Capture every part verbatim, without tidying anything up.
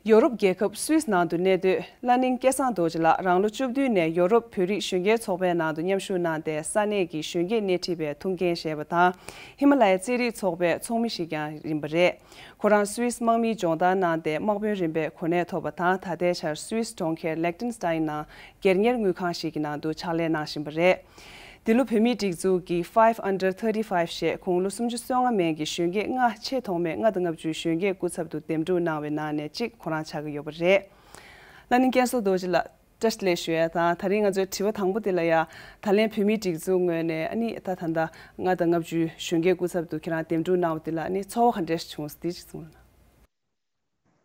ཡོ་རོབ་རྒྱལ་ཁབ་སུད་སི་ནང་དུ་གནས་སྡོད་བླ་གླིང་སྐལ་བཟང་རྡོ་རྗེ་ལགས་རང་ལོ་བཅུ་བདུན་ནས་ཡོ་རོབ་བོད་རིགས་གཞོན་སྐྱེས་ཚོགས་པའི་ནང་དུ་མཉམ་ཞུགས་གནང་སྟེ་ས་གནས་ཀྱི་གཞོན་སྐྱེས་སྣེ་ཁྲིད་པའི་ཐུགས་འགན་བཞེས་པ་དང་ཧི་མ་ལ་ཡའི་རྩེད་རིགས་ཚོགས་པའི་ཚོགས་མི་ཞིག་ཀྱང་ཡིན་པ་རེད། ཁོ་རང་སུད་སི་དམག་མིའི་སྦྱོང་བརྡར་གནང་སྟེ་དམག་དཔོན་རིམ་པའི་གོ་གནས་ཐོབ་པ་དང་ད་ལྟའི་ཆར་སུད་སི་གྲོང་ཁྱེར་ལེག་ཏེན་སི་ཏའིན་ནང་སྒེར་གཉེར་དངུལ་ཁང་ཞིག་གི་ནང་དུ་ཕྱག་ལས་གནང་བཞིན་པ་རེད། འདི་ལོ་བོད་མིའི་སྒྲིག་འཛུགས་ཀྱི་Five Under Thirty-Five ཞེས་ཁོང་ལོ་སུམ་ཅུ་སོ་ལྔ་མན་གྱི་གཞོན་སྐྱེས་ལྔ་ཆེས་ཐོག་མའི་ལྔ་དང་ལྔ་བཅུའི་གཞོན་སྐྱེས་སྐུ་ཚབ་ཏུ་འདེམས་སྒྲུག་གནང་བའི་ནང་ནས་གཅིག་ཁོ་རང་ཆགས་ཀྱི་ཡོད་པ་རེད། བླ་གླིང་སྐལ་བཟང་རྡོ་རྗེ་ལགས་བཀྲ་ཤིས་བདེ་ལེགས་ཞུ་ཡ་དང་ད་རིང་ང་ཚོའི་དྲི་བ་དང་པོ་དེ་ལ་ཡ་ད་ལན་བོད་མིའི་སྒྲིག་འཛུགས་ངོས་ནས་ཨ་ནི་ད་ད་ལྟ་ལྔ་དང་ལྔ་བཅུའི་གཞོན་སྐྱེས་སྐུ་ཚབ་ཏུ་ཁྱེད་རང་འདེམས་སྒྲུག་གནང་བ་དེ་ལ་ཨ་ནི་ཚོར་བ་ག་འདྲས་ཞིག་བྱུང་སོང་དེ་ཅིག་གསུངས་ན།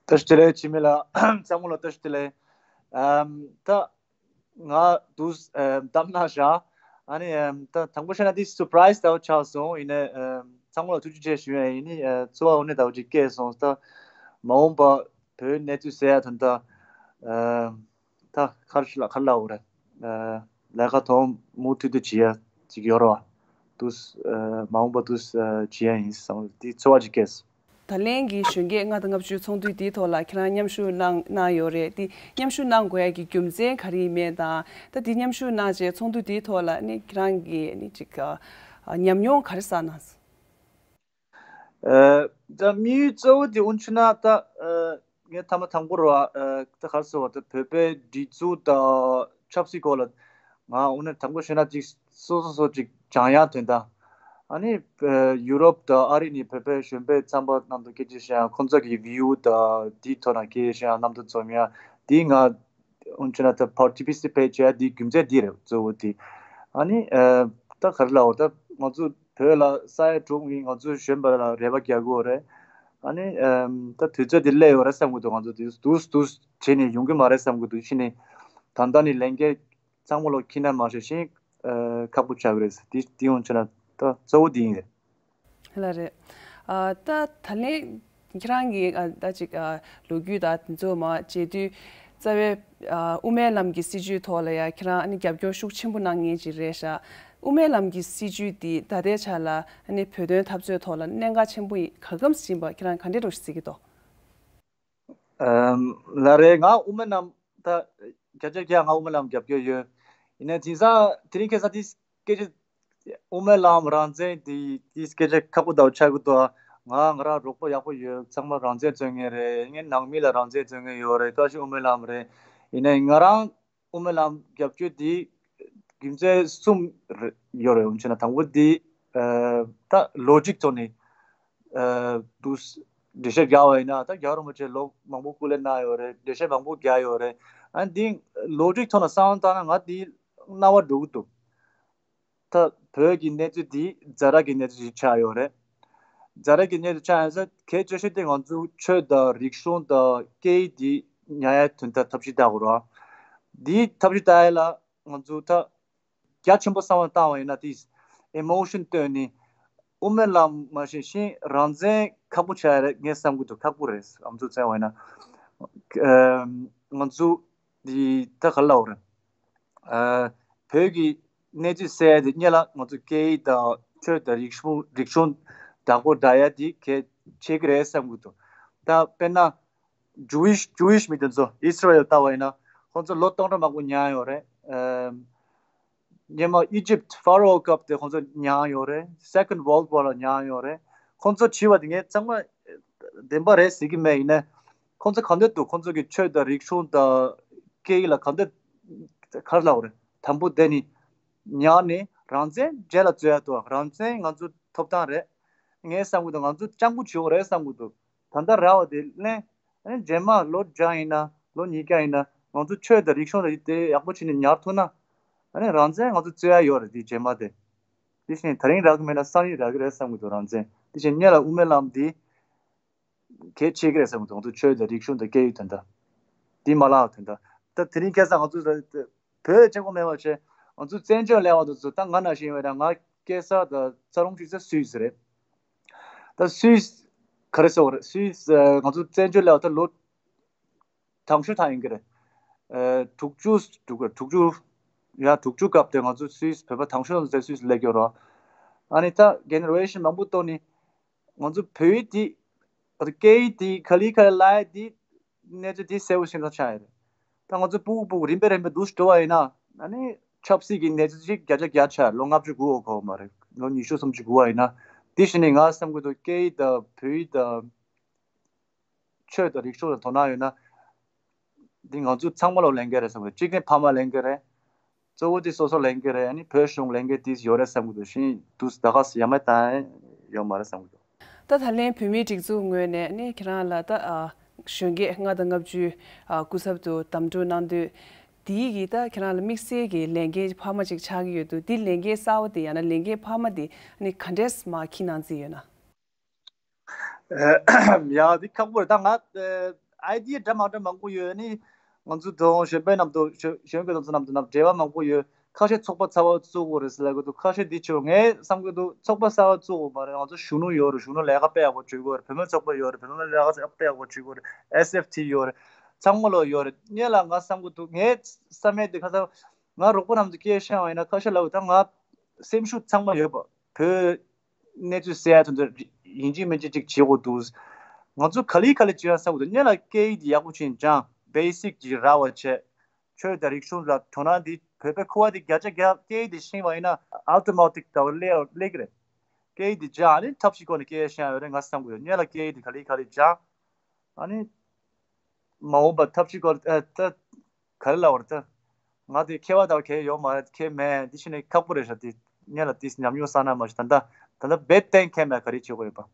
བཀྲ་ཤིས་བདེ་ལེགས་འཆི་མེད་ལགས། ཚང་མ་ལ་བཀྲ་ཤིས་བདེ་ལེགས། ཨམ། ད་ང་དུས་ཨམ་གཏམ་ན་བཞག་ཨ་ནི་ཨམ་ད་དང་པོ་བཤད་ན་འདི་སུ་པ་རའི་སི་ལྟ་བུ་ཆགས་སོང་། ཡིན་ནའི་ཨམ་ཚང་མ་ལ་ཐུགས་རྗེ་ཆེ་ཞུ་ཡ་ཡིན། ཨ་ཚོར་བ་འོ་ནི་ལྟ་བུ་ཅིག་སྐྱེས་སོང་། ད་མ་འོངས་པ་བོད་གནས་ཚུལ་ཟེར་ཡ་ད་ད་ཨམ་ད་ག་རེ་ལབ་ག་རེ་ལབ་དགོས་རེད། ཨ་ལས་ཀ་དོ་མུ་མཐུད་དུ་བྱེད་ཡ་ཅིག་ཡོད་རེད་བ། དུས་ཨ་མ་འོངས་པ་དུས་ཨ་བྱེད་ཡ་ཡིན་བསམ་འདི་ཚོར་བ་ཅིག་སྐྱེས་སོང་། ད་ལན་གྱི་གཞོན་སྐྱེས་ལྔ་དང་ལྔ་བཅུའི་ཚོགས་འདུ་འདིའི་ཐོག་ལ་ཁྱེད་རང་མཉམ་ཞུགས་གནང་གནང་ཡོད་རེད། འདི་མཉམ་ཞུགས་གནང་དགོས་ཡ་གི་རྒྱུ་མཚན་ག་རེ་ཡིན་མིན་དང་ད་འདི་མཉམ་ཞུགས་གནང་རྗེས་ཚོགས་འདུ་འདིའི་ཐོག་ལ་ནི་ཁྱེད་རང་གི་ནི་ཅིག་ཨ་ཉམས་མྱོང་ག་རེ་བསགས་གནང་སོང་། ཨ་ད་དམིགས་ཡུལ་གཙོ་བོ་དེ་འུ་ཆུ་ན་ད་ཨ་ངས་ཐ་མ་དང་པོ་ར་ཨ་ད་ག་རེ་ཟེར་བ་ད་བོད་པའི་སྒྲིག་འཛུགས་དང་ཆབ་སྲིད་སྐོར་ལ་ང་འུ་ནས་དང་པོ་ཤོད་ན་ཅིག་སོ་སོ་སོ་ཅིག་སྦྱང་ཡ་དོན་དག་ཨ་ནི་ཡུ་རོབ་དང་ཨ་རི་ནས་བོད་པའི་གཞོན་པའི་ཚན་པ་རྣམས་དང་སྐད་ཆ་བཤད་ཡ་ཁོང་ཚོ་གི་བིའུ་དང་དེའི་ཐོག་ན་སྐད་ཆ་བཤད་ཡ་རྣམ་ཐར་འཛོམས་ཡ་དེ་ང་འུ་ཆུ་ན་ད་པར་ཊི་སི་པེ་ཊི་བྱས་ཡ་དེའི་རྒྱུ་མཚན་དེ་རེད་གཙོ་བོ་དེ། ཨ་ནི་ད་ག་རེ་ལབ་འོ་ད་ང་ཚོ་བོད་ལ་ས་ཡ་དྲུག་ཡིན། ང་ཚོ་གཞོན་པ་ལ་རེ་བ་རྒྱག་གི་ཡོད་རེད། ཨ་ནི་ད་དུས་ཚོད་དེ་སླེབས་ཡོད་རེད་བསམ་གི་འདུག་ང་ཚོ་དུས་དུས་དུས་བྱས་ནས་ཡོང་གི་མ་རེད་བསམ་གི་འདུག་ཕྱིན་ནས་ད་ལྟ་ནས་ལས་འགན་གཙང་མ་ལོག་འཁྱེར་ན་མ་ཤེས་ཤིང་ཨ་ཁག་པོ་ཆགས་ཀྱི་རེད། དེ་དེ་ཡོང་ཆེ་ན་ད་གཙོ་བོ་དེ་ཡིན་རེད། ལ་རེད། ཨ་ད་ད་ལན་ཁྱེད་རང་གི་ཨ་ད་ཅིག་ཨ་ལོ་རྒྱུས་དང་དེ་ཚོ་མ་བྱེད་དུས་རྩ་བའི་ཨ་དབུ་མའི་ལམ་གྱི་སྲིད་བྱུས་ཐོག་ལ་ཡ་ཁྱེད་རང་ཨ་ནི་རྒྱབ་སྐྱོར་ཤུགས་ཆེན་པོ་གནང་མཁན་ཅིག་རེད་ཤག་དབུ་མའི་ལམ་གྱི་སྲིད་བྱུས་འདི་ད་ལྟའི་ཆ་ལ་ཨ་ནི་བོད་དོན་འཐབ་རྩོད་ཐོག་ལ་གནད་འགག་ཆེན་པོ་ཡིན་ག་གམ་ཟིན་པ་ཁྱེད་རང་ག་འདྲས་རོགས་ཤིག་གཟིགས་ཀྱི་འདུག་ཨམ། ལགས་རེད། ང་དབུ་མའི་ལམ་ད་བརྒྱ་ཆ་བརྒྱ་ང་དབུ་མའི་ལམ་རྒྱབ་སྐྱོར་ཡོད། ཡིན་ནའི་དེང་སང་དེ་རིང་ཁ་སང་དེ་སྐད་ཆ་དབུ་མའི་ལམ་རང་བཙན་དེ་དེ་སྐད་ཆ་ཁག་པོ་ལྟ་བུ་ཆགས་ཀྱི་འདུག་ང་ང་རང་རོགས་པ་ཡག་པོ་ཡོད། ཚང་མ་རང་བཙན་རྩོད་མཁན་རེད། ངའི་ནང་མི་ལ་རང་བཙན་རྩོད་མཁན་ཡོད་རེད། བཀྲ་ཤིས་དབུ་མའི་ལམ་རེད། ཡིན་ནའི་ང་རང་དབུ་མའི་ལམ་རྒྱབ་སྐྱོར་དེ་རྒྱུ་མཚན་གསུམ་རེ་ཡོད་རེད། འོན་ཀྱང་དང་པོ་དེ་ཨ་ད་ལོ་ཇིག་ཐོག་ནས་ཨ་དུ་འགྲེལ་བཤད་རྒྱག་པ་ཡིན་ན་ད་རྒྱལ་བ་རིན་པོ་ཆེ་ལོ་མང་པོ་སྐུ་ལས་གནང་ཡོད་རེད། འགྲེལ་བཤད་མང་པོ་རྒྱག་ཡོད་རེད། ཨ་འདི་ལོ་ཇིག་ཐོག་ནས་བསམ་བློ་བཏང་ན་ང་དེ་རྣ་བ་འགྲོ་གི་འདུག་ད་བོད་ཀྱི་གནས་ཚུལ་འདི་ཛ་དྲག་གི་གནས་ཚུལ་ཞིག་ཆགས་ཡོད་རེད། ཛ་དྲག་གི་གནས་ཚུལ་ཆགས་ཡོད་ས་གལ་ཆེ་ཤོས་དེ་ང་ཚོའི་ཆོས་དང་རིག་གཞུང་དང་སྐད་ཡིག་འདི་ཉར་ཡའི་དོན་དག་ཐབས་ཤེས་བལྟ་དགོས་རེད། འདིའི་ཐབས་ཤེས་བལྟ་ཡ་ལ་ང་ཚོ་ད་རྒྱ་ཆེན་པོ་བསམ་བློ་བཏང་བ་ཡིན་ན་དེ་ཨི་མོ་ཤན་བཏོན་ནས་དབུ་མའི་ལམ་མ་ཤེས་ཤིང་རང་བཙན་ཁག་པོ་ཆགས་ཡ་རེད། ངས་བསམ་གི་འདུག་ཁག་པོ་རེད། ང་ཚོ་བཙན་བ་ཡིན་ན་ཨ་ང་ཚོ་འདི་ད་ག་ལབ་རེད། ཨ་བོད་ཀྱི་གནས་ཚུལ་གསལ་དེ་སྔོན་ལ་ང་ཚོ་སྐད་ཡིག་དང་ཆོས་དང་རིག་གཞུང་རིག་གཞུང་བདག་པོ་འདྲ་ཡ་དེ་གལ་ཆེ་གི་རེད་བསམ་གི་འདུག་ད་དཔེར་ན་ཇུ་ཝིཤ་ཇུ་ཝིཤ་མི་དེ་ཚོ་ཨིས་ར་ཨེལ་ལྟ་བ་ཡིན་ན་ཁོང་ཚོ་ལོ་སྟོང་ཕྲག་མང་པོ་མྱངས་ཡོད་རེད། ཨ་སྔོན་མ་ཨི་ཇིབ་ཕ་རོ་སྐབས་དེ་ཁོང་ཚོ་མྱངས་ཡོད་རེད། Second World War ལ་མྱངས་ཡོད་རེད། ཁོང་ཚོ་བྱས་པ་དེ་ངས་ཚང་མ་བདེན་པ་རེད་ཟེར་གི་མེད། ཡིན་ནའི་ཁོང་ཚོ་ག་འདྲ་འདུག་ཁོང་ཚོ་གི་ཆོས་དང་རིག་གཞུང་དང་སྐད་ཡིག་ལ་ག་འདྲ་ག་རེ་ལབ་དགོས་རེད། དམ་པོ་བསྡད་ནས་མྱངས་ནས་རང་བཙན་རྗེས་ལ་རྩོད་ཡ་འདུག་རང་བཙན་ང་ཚོ་ཐོབ་ཐང་རེད། ངས་བསམ་གི་འདུག་ང་ཚོ་སྤྱང་པོ་བྱེད་དགོས་རེད་བསམ་གི་འདུག་ད་ལྟ་རེ་བ་དེ་གླེང་། ཨ་ནི་རྗེས་མ་ལོ་བརྒྱ་ཡིན་ན་ལོ་ཉིས་བརྒྱ་ཡིན་ན་ང་ཚོ་ཆོས་དང་རིག་གཞུང་དང་དེ་ཡག་པོ་བྱས་ནས་ཉར་ཐུབ་ན། ཨ་ནི་རང་བཙན་ང་ཚོ་རྩོད་ཡ་ཡོད་རེད། དེ་རྗེས་མ་དེ། དེ་བཞིན་ད་རིང་རག་གི་མེད་ན་སང་ཉིན་རག་གི་རེད་བསམ་གི་འདུག་རང་བཙན་དེ་བཞིན་སྔོན་ལ་དབུ་མའི་ལམ་འདི་གལ་ཆེ་གི་རེད་བསམ་གི་འདུག་ང་ཚོ་ཆོས་དང་རིག་གཞུང་དང་སྐད་ཡིག་དོན་དག་འདི་མ་བརླག་དོན་དག་ད་དེ་རིང་ཁ་སང་ང་ཚོ་བོད་གཅིག་པོ་མེད་པ་བྱས་ང་ཚོ་བཙན་བྱོལ་ལས་བ་དེ་ཚོ་ད་ང་ནང་བཞིན་ཡོད་ན་ང་སྐྱེས་ས་དང་འཚར་ལོངས་བྱུང་ས་སུད་སི་རེད། ད་སུད་སི་ག་རེ་ཟེར་བ་རེད། སུད་སི་ང་ཚོ་བཙན་བྱོལ་ལས་བ་ད་ལོ་དང་ཤོས་ཐང་ཡིན་གི་རེད། ཨ་དྲུག་ཅུ་དྲུག་དྲུག་ཅུ་ཡ་དྲུག་ཅུ་སྐབས་དེ་ང་ཚོ་སུད་སི་བོད་པ་དང་ཤོས་ཚོ་སུད་སི་སླེབས་ཡོད་རེད། ཨ་ནི་ད་ཇེ་ནེ་རེ་ཤན་མང་པོ་བཏོན་ནས་ང་ཚོ་བོད་ཡིག་འདི་ཨ་ད་སྐད་ཡིག་འདི་ག་ལེ་ག་ལེ་ལབ་ཡ་འདི་ གནས་ཚུལ་དེ་གསལ་པོ་ཤེས་ཐུབ་ཆགས་ཡོད་རེད། ད་ང་ཚོ་སྤུ་གུ་སྤུ་གུ་རིམ་པས་རིམ་པས་འདུག་སེ་འགྲོ་བ་ཡིན་ན། ཨ་ནི་ཆབ་སྲིད་ཀྱི་གནས་ཚུལ་ཅིག་བརྒྱ་ཆ་བརྒྱ་ཆགས། ལོ་ལྔ་བཅུ་དགུ་འོ་གོ་མ་རེད། ལོ་ཉི་ཤུ་སུམ་ཅུ་དགུ་བ་ཡིན་ན། དེ་བཞིན་ནི་ང་བསམ་གྱི་འདུག་སྐད་ཡིག་དང་བོད་ཡིག་དང་ཆོས་དང་རིག་གཞུང་ལ་དོ་སྣང་ཡོད་ན། འདི་ང་ཚོ་ཚང་མ་ལ་ལས་འགན་རེད་བསམ་གྱི་འདུག་གཅིག་ནི་ཕ་མ་ལས་འགན་རེད། གཙོ་བོ་དེ་སོ་སོ་ལས་འགན་རེད། ཨ་ནི་བོད་གཞུང་ལས་འགན་དེ་ཡོད་རེད་བསམ་གྱི་འདུག་ཤིང་འདུག་ད་ག་སེ་ཡ་མ་བཏང་ཡོད་མ་རེད་བསམ་གྱི་འདུག་ད་ད་ལན་བོད་མིའི་སྒྲིག་འཛུགས་ངོས་ནས་ནི་ཁྱེད་རང་ལ་ད་ཨ་གཞོན་སྐྱེས་ལྔ་དང་ལྔ་བཅུ་ཨ་སྐུ་ཚབ་ཏུ་དམ་ཕྲུག་གནང་དུས། དེའི་གི་ད་ཁྱེད་རང་ལ་དམིགས་བསལ་གྱི་ལས་འགན་འཕར་མ་ཅིག་ཆགས་ཀྱི་ཡོད་འདུག་དེ་ལས་འགན་གསར་པ་དེ་ཡང་ན་ལས་འགན་འཕར་མ་དེ་ནི་ག་འདྲས་མར་འཁྱེར་གནང་རྩིས་ཡོད་ན། ཡ་འདི་ཁག་པོ་རེད། ད་ང་ཨའི་ཌི་ཡ་འདྲ་མ་འདྲ་མང་པོ་ཡོད། ནི་ང་ཚོ་དོན་གཞོན་པའི་ནང་དུ་གཞོན་གཞོན་སྐྱེས་དེ་ཚོ་ནང་དུ་ནང་འབྲེལ་བ་མང་པོ་ཡོད། ཁ་ཤས་ཚོགས་པ་གསར་པ་བཙུགས་དགོས་རེད་ཟེར་ལབ་ཀྱི་འདུག་ཁ་ཤས་འདི་ཆོ་ངས་བསམ་གྱི་འདུག་ཚོགས་པ་གསར་པ་བཙུགས་དགོས་མ་རེད། ང་ཚོ་གཞོན་ནུ་ཡོད་རེད། གཞོན་ནུ་ལས་ཀ་དཔེ་ཡག་པོ་བྱེད་དགོས་རེད། བུད་མེད་ཚོགས་པ་ཡོད་རེད། བུད་མེད་ལས་ཀ་དཔེ་ཡག་པོ་བྱེད་དགོས་རེད། ཨེས་ཨེཕ་ཊི་ཡོད་རེད། ཚང་མ་ལོ་ཡོད་རེད། སྔོན་ལ་ང་བསམ་གྱི་འདུག་ངའི་བསམ་ཡས་འདི་ཁ་སང་ང་རོགས་པ་རྣམས་ཀྱིས་སྐད་བཤད་པ་ཡིན་ན། ཁ་ཤས་ལབ་ད་ང་སེམས་ཤུགས་ཚང་མ་ཡོད་པ། བོད་གནས་ཚུལ་གསལ་ཡ་དོན་དུ་ཡིན་གཅིག་མིན་གཅིག་ཅིག་བྱེད་དགོས་འདུག་ང་ཚོ་ག་ལེ་ག་ལེ་བྱེད་ཡ་བསམ་གྱི་འདུག་སྔོན་ལ་སྐད་ཡིག་འདི་ཡག་པོ་ཅིག་སྦྱང་། བེ་སིག་ཅིག་རག་པ་བྱས། ཆོས་དང་རིག་གཞུང་ལ་དོ་སྣང་འདི་བོད་པའི་ཁུ་བ་འདི་བརྒྱ་ཆ་བརྒྱ་སྐད་ཡིག་འདི་ཤེས་པ་ཡིན་ན་ཨའོ་ཊོ་མེ་ཊིག་ལྟ་བུ་སླེབས་སླེབས་ཀྱི་རེད། སྐད་ཡིག་འདི་སྦྱང་། ཨ་ནི་ཐབས་ཤེས་སྒོ་ནས་སྐད་ཡིག་ཤེས་ཡ་ཡོད་རེད་ང་བསམ་གྱི་ཡོད། སྔོན་ལ་སྐད་ཡིག་འདི་ག་ལེ་ག་ལེ་སྦྱང་། ཨ་ནི་མ་འོངས་པ་ཐབས་ཤེས་སྐོར་ཨ་ད་ག་རེ་ལབ་དགོས་རེད་ད། ང་དེ་མཁས་པ་དང་མཁས་ཡོད་མ་རེད། མཁས་མེད། དེ་བཞིན་ནས་ཁག་པོ་རེད་ཤག་དེ་སྔོན་ལ་དེ་ཉམས་མྱོང་བསགས་ན་མ་གཞི་ད་ལྟ་ད་ལྟ་རྦད་དེ་མཁས་མེད། ག་རེ་བྱེད་དགོས་རེད་པ།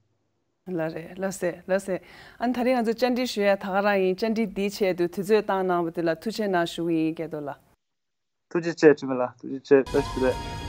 ལགས་རེད། ལགས་སེ་ལགས་སེ། ཨ་ནི་ད་རིང་ང་ཚོ་བཅར་འདྲི་ཞུ་ཡ་ད་ག་རང་ཡིན། བཅར་འདྲི་འདིའི་ཆེད་དུ་དུས་ཚོད་བཏང་གནང་བ་དེ་ལ་ཐུགས་རྗེ་གནང་ཞུ་གི་ཡིན་སྐལ་རྡོར་ལགས། ཐུགས་རྗེ་ཆེ་འཕྲིན་ལས་ལགས། ཐུགས་རྗེ་ཆེ། བཀྲ་ཤིས་བདེ་ལེགས།